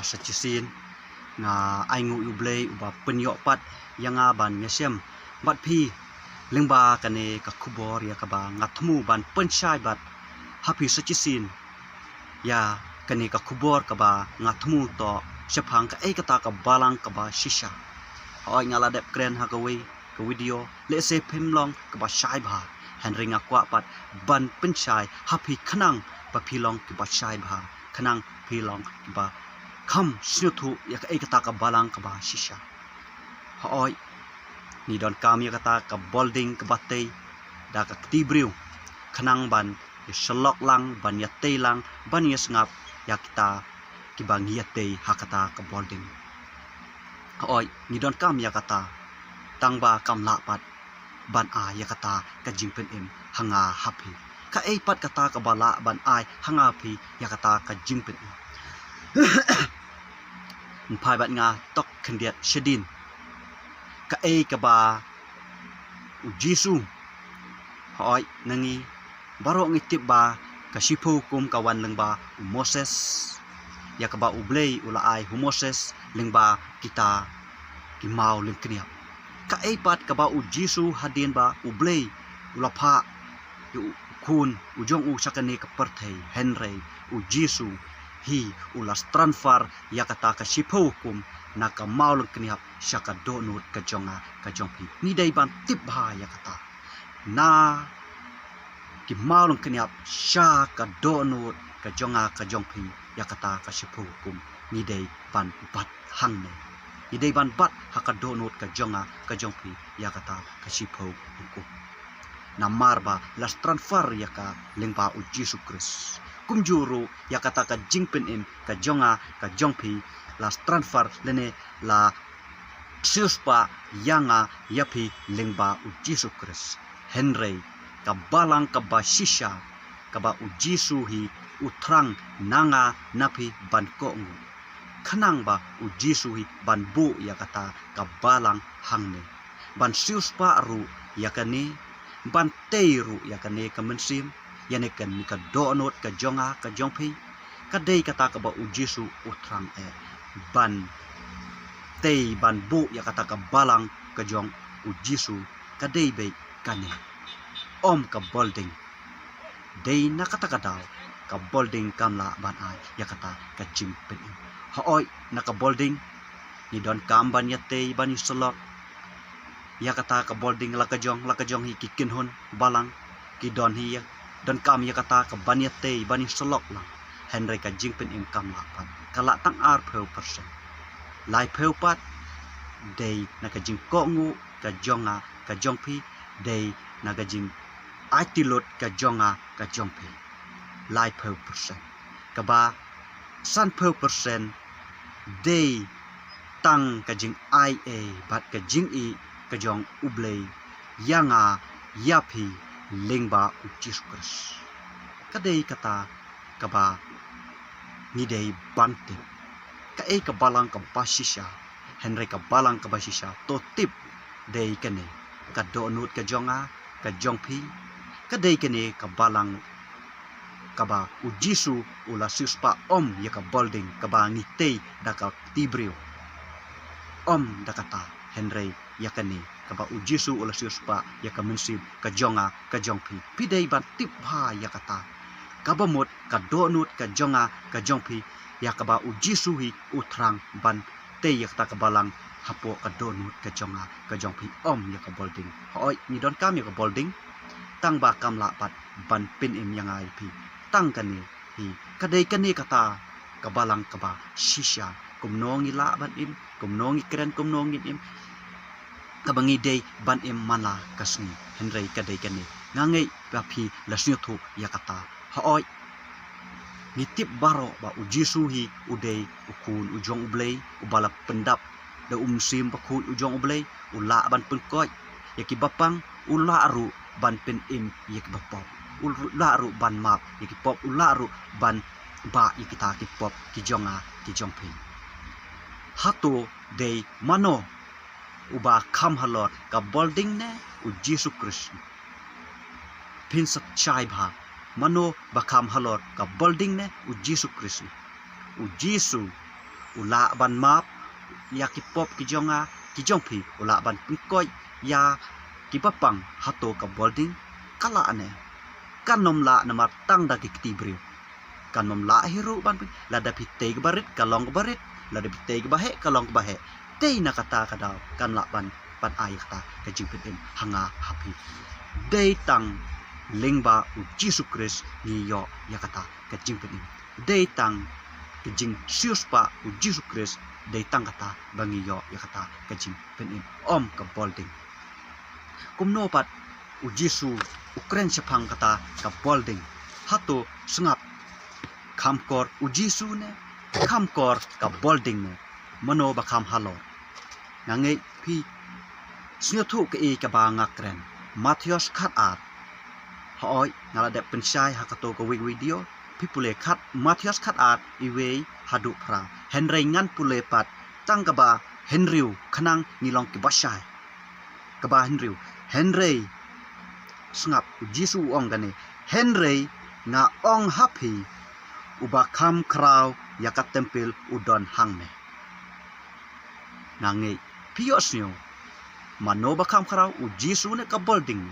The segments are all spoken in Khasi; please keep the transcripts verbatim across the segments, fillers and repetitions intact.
Sa shisien nga ai nguh ïa U Blei uba pynïoh pat ïa nga ban ïashem bad phi lyngba kane ka khubor ïa kaba nga thmu ban pynshai bad ha phi sa shisien ïa kane ka khubor kaba nga thmu to shaphang kaei kata ka balang kaba shisha. Hooid, nga la dep kren ha kawei ka video, lehse phim long kiba shai bha, hynrei nga kwah pat ban pynshai ha phi khnang ba phi long kiba shai bha, khnang phi long kiba kham sngewthuh ïa kaei kata ka balang kaba shisha. Hooid, ngi donkam ïa kata ka building kaba tei da ka kti briew khnang ban ïa shlok lang, ban ïa tei lang, ban ïa sngap ïa kita kiba ngi ïa tei ha kata ka building. Hooid, ngi donkam ïa kata, tangba kam lah pat ban ai ïa kata ka jingpynim ha nga ha phi. Kaei pat kata kaba lah ban ai ha nga ha phi ïa kata ka jingpynim? Phai bad nga tok khyndiat shadien. Kaei kaba U Jisu, hooid, na ngi baroh ngi tip ba ka shiphew hukum ka wan lyngba u Moses, ïa kaba U Blei u la ai ha u Moses lyngba kita ki maw lyngkniap. Kaei pat kaba U Jisu, hadien ba U Blei u la phah ïa u Khun u jong u sha kane ka pyrthei, hynrei U Jisu hi u la transfer ïa kata ka shiphew hukum na ka maw lyngkniap sha ka dohnud ka jong nga ka jong phi. Ngi dei ban tip bha ïa kata. Na ki maw lyngkniap sha ka dohnud ka jong nga ka jong phi, ïa kata ka shiphew hukum ngi dei ban bat hangne. Ngi dei ban bat ha ka dohnud ka jong nga ka jong phi ïa kata ka shiphew hukum. Namar ba la transfer ïa ka lyngba U Jisu Khrist. Kumjuh ruh ïa kata ka jingpynim ka jong nga ka jong phi la transfer lane la siewspah ïa nga ïa phi lyngba U Jisu Khrist. Hynrei ka balang kaba shisha kaba U Jisu hi u thrang na nga na phi ban kohnguh, khnang ba U Jisu hi ban buh ïa kata ka balang hangne, ban siewspah ruh ïa kane, ban tei ruh ïa kane ka mynsiem, ïa ne kane ka dohnud ka jong nga ka jong phi. Ka dei kata kaba U Jisu u thrang eh ban tei, ban buh ïa kata ka balang ka jong U Jisu. Ka dei beit kane, ym ka building. Dei na kata ka daw ka building kam lah ban ai ïa kata ka jingpynim. Hooid, na ka building ngi donkam ban ïa tei, ban ïa shlok ïa kata ka building, la ka jong, la ka jong hi ki kynhun balang, ki don hi ïa, donkam ïa kata ka ban ïa tei, ban ïa shlok lang. Hynrei ka jingpynim kam lah pat, ka lah tang arphew percent. Laiphew pat dei na ka jingkohnguh ka jong nga ka jong phi, dei na ka jingaiti lut ka jong nga ka jong phi. Laiphew percent. Kaba sanphew percent dei tang ka jingai ei bad ka jingïeit ka jong U Blei ïa nga ïa phi lyngba U Jisu Khrist. Ka dei kata kaba ngi dei ban tip. Kaei ka balang kaba shisha? Hynrei ka balang kaba shisha, to tip, dei kane ka dohnud ka jong nga ka jong phi. Ka dei kane ka balang kaba U Jisu u la siewspah, ym ïa ka building kaba ngi tei da ka kti briew. Ym da kata, hynrei ïa kane kaba U Jisu u la siewspah ïa ka mynsiem ka jong nga ka jong phi. Phi dei ban tip bha ïa kata. Kaba mut ka dohnud ka jong nga ka jong phi, ïa kaba U Jisu hi u thrang ban tei ïa kata ka balang hapoh ka dohnud ka jong nga ka jong phi, ym ïa ka building. Hooid, ngi donkam ïa ka building, tangba kam lah pat ban pynim ïa nga ïa phi. Tang kane hi, ka dei kane kata ka balang kaba shisha. Kumno ngi lah ban im, kumno ngi kren, kumno ngin im, kaba ngi dei ban im man la ka sngi. Hynrei ka dei kane, nga ngeit ba phi la sngewthuh ïa kata. Hooid, ngi tip baroh ba U Jisu hi u dei U Khun u jong U Blei, uba la pyndap da U Mynsiem Bakhuid u jong U Blei. U lah ban pynkoit ïa kiba pang, u lah ruh ban pynim ïa kiba pop, u lah ruh ban map ïa ki pop, u lah ruh ban bah ïa kita ki pop ki jong nga ki jong phi. Hato dei mano uba kham halor, ka building ne U Jisu Khrist? Phin sa shai bha, mano ba kham halor, ka building ne U Jisu Khrist? U Jisu U lah ban map ïa ki pop ki jong nga, ki jong phi. U lah ban pynkhiah ïa ki bapang. Hato ka building ka lah ne? Kan ym lah namar tang da ki kti briew. Kan ym lah hi ruh ban pyn-, lada phi tei kaba rit ka long kaba rit, lada phi tei kaba heh ka long kaba heh. Dei na kata ka daw kan lah ban, ban ai kata ka jingpynim ha nga ha phi. Dei tang lyngba U Jisu Khrist ngi ïoh ïa kata ka jingpynim. Dei tang ka jingsiewspah U Jisu Khrist, dei tang kata ba ngi ïoh ïa kata ka jingpynim, ym ka building. Kumno pat U Jisu u kren shaphang kata ka building? Hato sngap, kham kor U Jisu ne, kham kor ka building ne? Mano ba kham halor? Nga ngeit phi sngewthuh kaei kaba nga kren. Mathaios khatar. Hooid, nga la dep pynshai ha kato kawei ka video. Phi pule khat, Mathaios khatar, iwei haduh phra. Hynrei ngan pule pat tang kaba hynriew khnang ngi long kiba shai. Kaba hynriew. Hynrei sngap, U Jisu u ong kane, hynrei nga ong ha phi, uba kham khraw ïa ka templ u don hangne. Nga ngeit phi ïohsngew. Mano ba kham khraw, U Jisu ne ka building?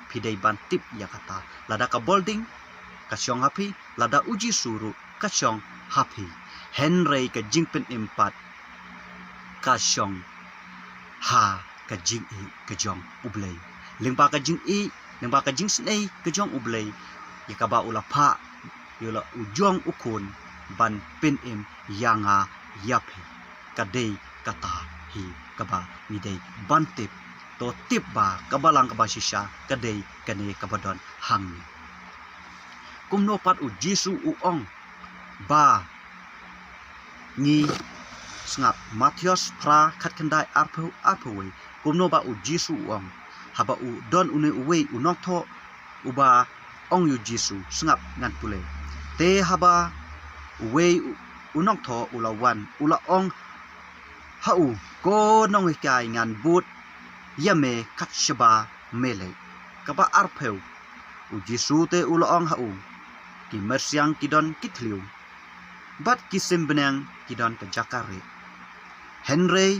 Phi dei ban tip ïa kata. Lada ka building ka shong ha phi, lada U Jisu ruh ka shong ha phi. Hynrei ka jingpynim pat ka shong ha ka jingïeit ka jong U Blei. Lyngba ka jingïeit, lyngba ka jingsnei ka jong U Blei, ïa kaba u la phah ïa u la u jong u khun ban pynim ïa nga ïa phi. Ka dei kata hi kaba ngi dei ban tip. To tip ba ka balang kaba shisha ka dei kane kaba don hangne. Kumno pat U Jisu u ong ba ngi sngap? Mathaios phra, khatkhyndai, arphew, arphew wei. Kumno ba U Jisu u ong? Haba u don une uwei u nongthoh uba ong ïa U Jisu, sngap ngan pule. Te haba uwei u, u nongthoh u la wan, u la ong ha u, ko nonghikai, ngan bud ïa me kat shaba me leit. Kaba arphew. U Jisu te u la ong ha u, ki myrsiang ki don ki thliew, bad ki sim bneng ki don ka jaka rieh, hynrei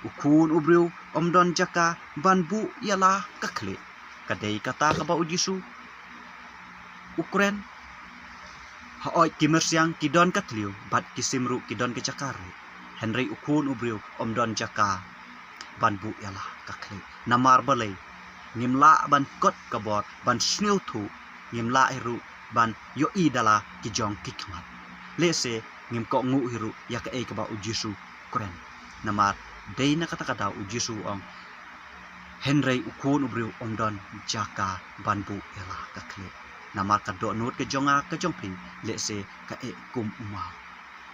u khun u briew ym don jaka ban buh ïa la ka khlieh. Ka dei kata kaba U Jisu u kren. Hooid, ki myrsiang ki don ka thliew, bad ki sim ruh ki don ka jaka rieh, hynrei u khun u briew ym don jaka ban buh ïa la ka khlieh. Namar balei? Ngim lah ban kot ka bor ban sngewthuh, ngim lah hi ruh ban ïohi da la ki jong ki khmat. Lehse ngim kohnguh hi ruh ïa kaei kaba U Jisu u kren. Namar dei na kata ka daw U Jisu u ong, hynrei u khun u briew ym don jaka ban buh ïa la ka khlieh. Namar ka dohnud ka jong nga ka jong phi lehse ka eh kum u maw.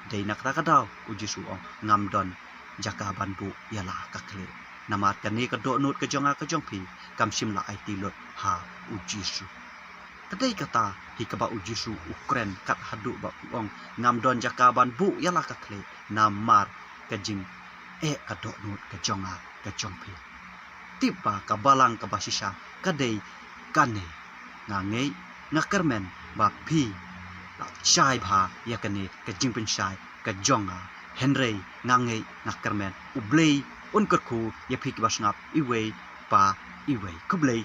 Dei na kata ka daw U Jisu u ong, ngam don jaka ban buh ïa la ka khlieh. Namar kane ka dohnud ka jong nga ka jong phi kam shym la aiti lut ha U Jisu. Ka dei kata hi kaba U Jisu u kren kat haduh ba u ong, ngam don jaka ban buh ïa la ka khlieh, namar ka jingeh ka dohnud ka jong nga ka jong phi. Tip ba ka balang kaba shisha ka dei kane. Nga ngeit, nga kyrmen ba phi la shai bha ïa kane ka jingpynshai ka jong nga. Hynrei nga ngeit, nga kyrmen U Blei un kyrkhu ïa phi kiba sngap iwei pa iwei. Khublei.